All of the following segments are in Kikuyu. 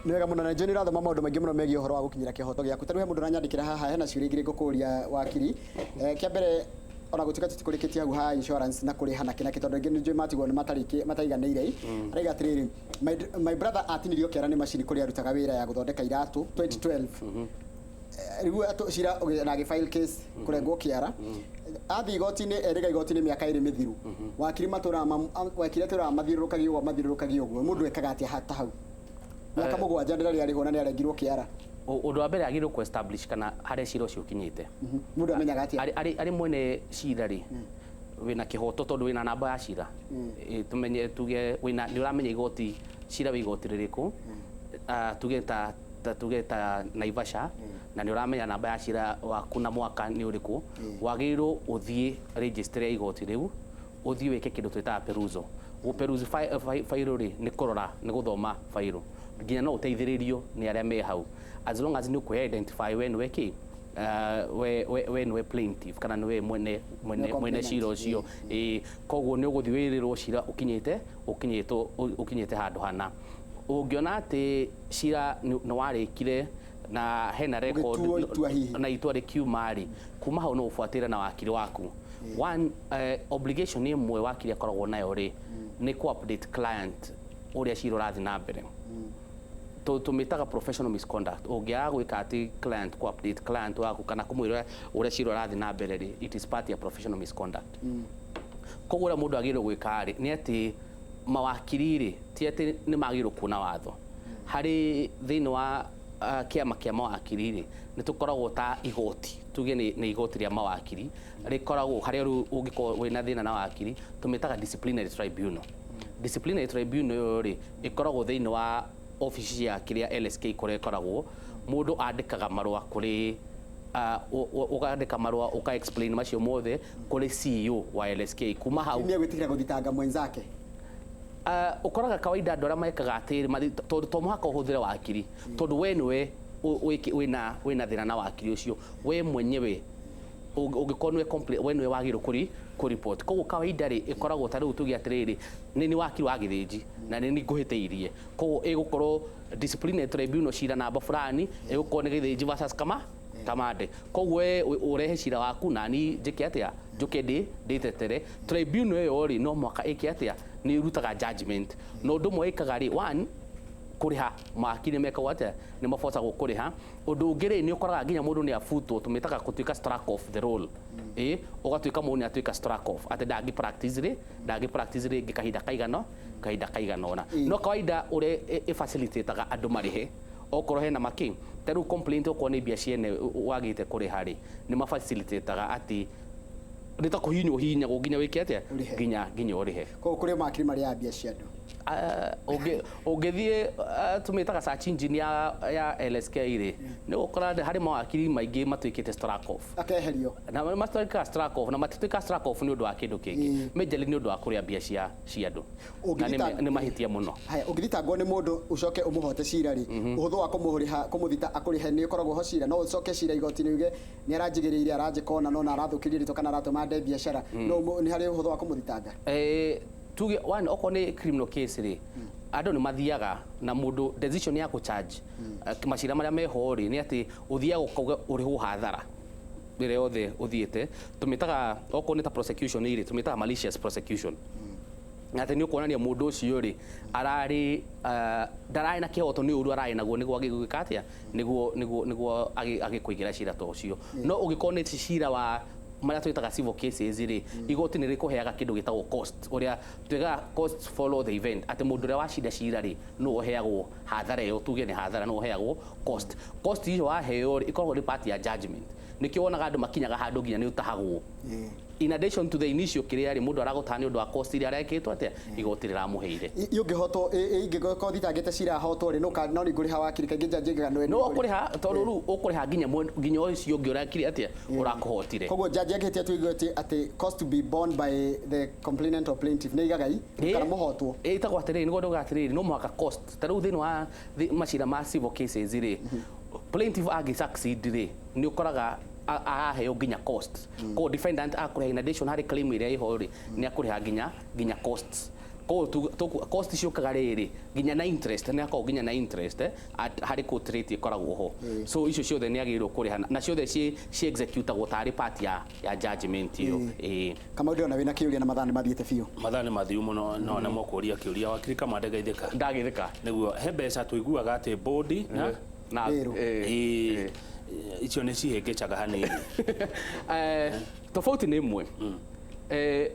Nĩ wega mũno, na njũĩ nĩ ũrathoma maũndũ maingĩ mũno megiĩ ũhoro wa gũkinyĩra kĩhoto gĩaku. Ta rĩu he mũndũ ũranyandĩkĩra haha, hena ciũria igĩrĩ ngũkũria, wakiri. Kĩa mbere, ona gũtuĩka tũtikũrĩkĩtie hau ha insurance na kũrĩha na kĩ na kĩ, tondũ aingĩ nĩ njũĩ matigwo nĩ mataiganĩire. Araiga atĩrĩrĩ, my brother atinirio kĩara nĩ macini kũrĩa arutaga wĩra ya gũthondeka iratũ 2012. Rĩu cira na agĩ file case kũrengwo kĩara. Athiĩ igoti-inĩ, erĩga igoti-inĩ mĩaka 2 mĩthiru. Wakiri matũraga wakiri atũraga mathiũrũrũkagia ũguo, mathiũrũrũkagia ũguo. Mũndũ ekaga atĩa ta hau? Mĩaka 7 ndĩrarĩ arĩhwo na nĩ arengirwo kĩara. Ũndũ wa mbere, agĩrĩirwo kũ establish kana harĩa cira ũcio ũkinyĩte. Mũndũ amenyaga atĩa? Arĩ mwene cira rĩ, wĩna kĩhoto tondũ wĩna namba ya cira. Tũmenye, tuge wĩna, nĩ ũramenya igoti, cira wĩ igoti rĩrĩkũ. Tuge ta Naivasha, na nĩ ũramenya namba ya cira waku na mwaka nĩ ũrĩkũ. Wagĩrĩirwo ũthiĩ registry ya igoti rĩu, ũthiĩ wĩke kĩndũ twĩtaga perusal. Gũperuse file rĩ, nĩ kũrora, nĩ gũthoma file. Nginya no ũteithĩrĩrio nĩ arĩa me hau, as long as nĩ ũkwĩ identify we nĩwe kĩ, we nĩwe plaintiff kana nĩwe mwene cira ũcio. Ĩĩ, koguo nĩ ũgũthiĩ wĩrĩrwo cira ũkinyĩte handũ hana. Ũngĩona atĩ cira nĩ warĩkire na hena record Ũgĩtuo itua hihi. Na itua rĩkiuma rĩ, kuma hau no ũbuatĩrĩre na wakiri waku. One obligation ĩmwe wakiri akoragwo nayo rĩ, nĩ kũ update client ũrĩa cira ũrathiĩ na mbere. Tũmĩtaga professional misconduct. Ũngĩaga gwĩka atĩ client, kũ update client waku kana kũmwĩra ũrĩa cira ũrathiĩ na mbere rĩ, it is part ya professional misconduct. Koguo ũrĩa mũndũ agĩrĩirwo gwĩka rĩ, nĩ atĩ mawakiri rĩ, ti atĩ nĩ magĩrĩirwo kuona watho. Harĩ thĩinĩ wa kĩama kĩa mawakiri rĩ, nĩ tũkoragwo ta igoti, tuge nĩ igoti rĩa mawakiri rĩkoragwo harĩa rĩu ũngĩkorwo wĩna thĩna na wakiri, tũmĩtaga disciplinary tribunal. Disciplinary tribunal ĩyo rĩ, ĩkoragwo thĩinĩ wa obici ya kĩrĩa LSK kũrĩa ĩkoragwo. Mũndũ andĩkaga marũa kũrĩ ũkandĩka marũa, ũka explain macio mothe kũrĩ CEO wa LSK. Kuma hau Nĩ egwĩtĩkĩra gũthitanga mwenzake? Ũkoraga kawaida andũ arĩa mekaga atĩrĩ, tondũ to mũhaka ũhũthĩre wakiri, tondũ we nĩwe wĩna thĩna na wakiri ũcio, we mwenyewe ũngĩkorwo nĩwe we nĩwe wagĩrĩirwo kũ report. Koguo kawaida rĩ, ĩkoragwo ta rĩu tuge atĩrĩrĩ, nĩ nĩ wakiri wa Gĩthĩnji na nĩ niĩ ngũhĩtĩirie, koguo ĩgũkorwo disciplinary tribunal cira namba fulani, ĩgũkorwo nĩ Gĩthĩnji versus kama Kamande. Koguo we ũrehe cira waku na ni njĩke atĩa, njũke ndĩtetere. Tribunal ĩyo rĩ, no mũhaka ĩke atĩa, nĩ ĩrutaga judgment. Na ũndũ ũmwe ĩkaga rĩ, one, kũrĩha mawakiri nĩ mekagwo atĩa, nĩ mabocagwo kũrĩha. Ũndũ ũngĩ rĩ, nĩ ũkoraga nginya mũndũ nĩ abutwo, tũmĩtaga gũtuĩka struck off the roll. Ĩ ũgatuĩka mũndũ nĩ atuĩka struck off, atĩ ndangĩ practice rĩ, ndangĩ practice rĩngĩ kahinda kaigana ũna. No kawaida ũrĩa ĩ facilitate-aga andũ marĩhe okorwo hena makĩ, ta rĩu complaint, okorwo nĩ mbia ciene wagĩte kũrĩha rĩ, nĩ mafacilitate-aga atĩ nĩ ta kũhihinywo hihinyagwo nginya wĩke atĩa? Ũrĩhe. Nginya ũrĩhe. Koguo kũrĩ mawakiri marĩaga mbia cia andũ? Ũngĩthiĩ tũmĩtaga search engine ya LSK rĩ, nĩ ũgũkora harĩ mawakiri maingĩ matuĩkĩte struck off. Akeherio. Na matuĩkaga struck off, na matituĩkaga struck off nĩ ũndũ wa kĩndũ kĩngĩ, majorly nĩ ũndũ wa kũrĩa mbia cia andũ, na nĩ mahĩtia mũno. Haya, ũngĩthitangwo nĩ mũndũ ũcoke ũmũhote cira rĩ, ũhũthũ wa kũmũrĩha, kũmũthita akũrĩhe nĩ ũkoragwo ho cira? No ũcoke cira igoti-inĩ uge nĩ aranjigĩrĩire, aranjĩka ũna nona, arathũkĩria rĩtwa kana aratũma nde biacara, no nĩ harĩ ũhũthũ wa kũmũthitanga? Tuge one, okorwo nĩ criminal case rĩ, andũ nĩ mathiaga na mũndũ decision ya kũ charge. Macira marĩa meho rĩ, nĩ atĩ ũthiaga ũkauga ũrĩhwo hathara rĩrĩa yothe ũthiĩte. Tũmĩtaga, okorwo nĩ ta prosecution rĩ, tũmĩtaga malicious prosecution, na atĩ nĩ ũkuonania mũndũ ũcio rĩ, ararĩ ndararĩ na kĩhoto, nĩ ũru ararĩ naguo nĩguo agĩgwĩka atĩa, nĩguo agĩkũigĩra cira ta ũcio. No ũngĩkorwo nĩ cira wa marĩa twĩtaga civil cases rĩ, igoti nĩ rĩkũheaga kĩndũ gĩtagwo cost, ũrĩa twĩgaga cost follow the event, atĩ mũndũ ũrĩa wacinda cira rĩ, nĩwe ũheagwo hathara ĩyo, tuge nĩ hathara, nĩwe ũheagwo cost. Cost icio waheo rĩ, ĩkoragwo nĩ part ya judgment. Nĩkĩo wonaga andũ makinyaga handũ nginya nĩ ũtahagwo, in addition to the initial kĩrĩa rĩ, mũndũ aragũtaha nĩ ũndũ wa cost iria arekĩtwo atĩa, igoti rĩramũheire. Ũngĩhotwo, ingĩkorwo thitangĩte cira hotwo rĩ, no nĩ ngũrĩha wakiri? Kaingĩ njanji ĩngaga nĩwe. No ũkũrĩha, tondũ rĩu ũkũrĩha nginya ũcio ũngĩ ũrakire atĩa, ũrakũhotire. Koguo njanji angĩhĩtia, tuige atĩ cost to be borne by the complainant or plaintiff nĩ igagai kana mũhotwo? Ĩtagwo atĩrĩrĩ, nĩguo ndauga atĩrĩrĩ, no mũhaka cost. Ta rĩu thĩinĩ wa macira ma civil cases rĩ, plaintiff angĩ succeed rĩ, nĩ ũkoraga araheo nginya cost. Koguo defendant akũrĩha in addition harĩ claim ĩrĩa ĩho rĩ, nĩ akũrĩha nginya costs. Koguo cost ciũkaga rĩrĩ nginya na interest, nĩ hakoragwo nginya na interest harĩ court rate ĩkoragwo ho. So icio ciothe nĩ agĩrĩirwo kũrĩha na ciothe ci executagwo tarĩ part ya judgment ĩyo. Ĩĩ. Kamau, ndĩrona wĩna kĩũria na mathaa nĩ mathiĩte biũ. Mathaa nĩ mathiu mũno, no na mokũria kĩũria wakiri Kamande Gaithĩka. Ndagĩthĩka. Nĩguo he mbeca tũiguaga atĩ bodi na na Bĩrũ. Ĩĩ, icio nĩ cihĩngĩcaga hanini. Tofauti nĩ ĩmwe.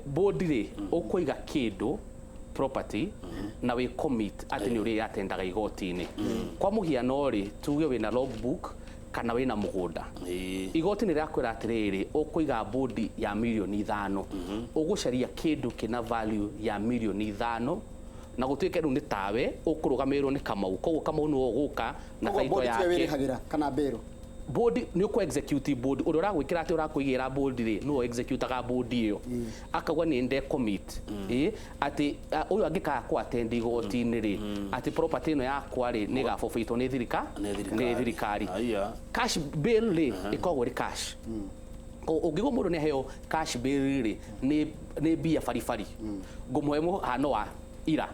Bodi rĩ, ũkũiga kĩndũ property na wĩ commit atĩ nĩ ũrĩatendaga igoti-inĩ. Kwa mũhiano rĩ, tuge wĩna logbook kana wĩna mũgũnda, igoti nĩ rĩakwĩra atĩrĩrĩ, ũkũiga bodi ya mirioni 5, ũgũcaria kĩndũ kĩna value ya mirioni 5, na gũtuĩke rĩu nĩ tawe ũkũrũgamĩrĩrwo nĩ Kamau, koguo Kamau nĩwe ũgũka na Koguo title bodi tiwe yake. wĩrĩhagĩra kana bĩrũ? Bodi nĩ ũkũ execute bodi. Ũrĩa ũragwĩkĩra atĩ ũrakũigĩra bodi rĩ, nĩwe executaga bodi ĩyo, akauga nĩ nde commit ĩ atĩ ũyũ angĩkaga kũ attend igoti-inĩ rĩ, atĩ property ĩno yakwa rĩ, nĩ ĩgabobeitwo nĩ thirika Nĩ thirikari. Nĩ thirikari. Aya. Cash bail rĩ, ĩkoragwo ĩrĩ cash. Ũngĩgwo mũndũ nĩ aheo cash bail rĩ, nĩ mbia baribari. Ngũmũhe mũhano wa ira,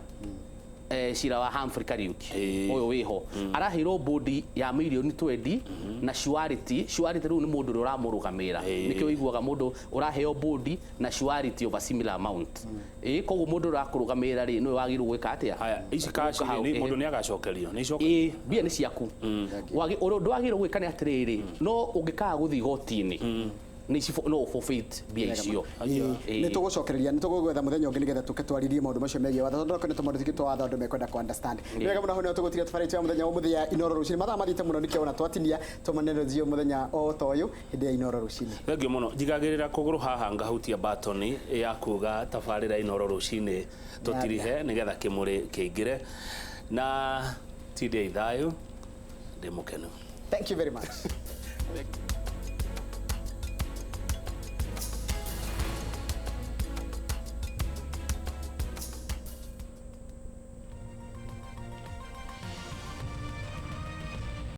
cira wa Humphrey Kariuki ũyũ wĩho, araheirwo bodi ya mirioni 20 na surety. Surety rĩu nĩ mũndũ ũrĩa ũramũrũgamĩrĩra. Nĩkĩo ũiguaga mũndũ ũraheo bodi na surety of a similar amount. Ĩ koguo mũndũ ũrĩa ũrakũrũgamĩrĩra rĩ, nĩwe wagĩrĩirwo gwĩka atĩa? Haya, ici cash Gũka hau, rĩ, mũndũ nĩ agacokerio, nĩ icoka. Ĩ, mbia nĩ ciaku. Ũrĩa ũndũ wagĩrĩirwo gwĩka nĩ atĩrĩrĩ, no ũngĩkaga gũthiĩ igoti-inĩ nĩ no forfeit mbia icio. Nĩ tũgũcokereria, nĩ tũgũgwetha mũthenya ũngĩ nĩgetha tũke twarĩrie maũndũ macio megiĩ watho, tondũ nĩ tũmaũndũ tũingĩ twa watho andũ mekwenda kũ understand. Nĩ wega mũno, hau nĩho tũgũtiga tabarĩra ya mũthenya wa ũmũthĩ ya Inoro Rũcinĩ. Mathaa mathiĩte mũno, nĩkĩo ona twatinia tũmanererio mũthenya o ta ũyũ hĩndĩ ya Inoro Rũcinĩ. Thank you mũno. Njigagĩrĩra kũgũrũ haha ngahutia batoni ya kuga tabarĩra Inoro Rũcinĩ tũtirihe nĩgetha kĩmũrĩ kĩingĩre na tindei thayũ, ndĩ mũkenu. Thank you very much.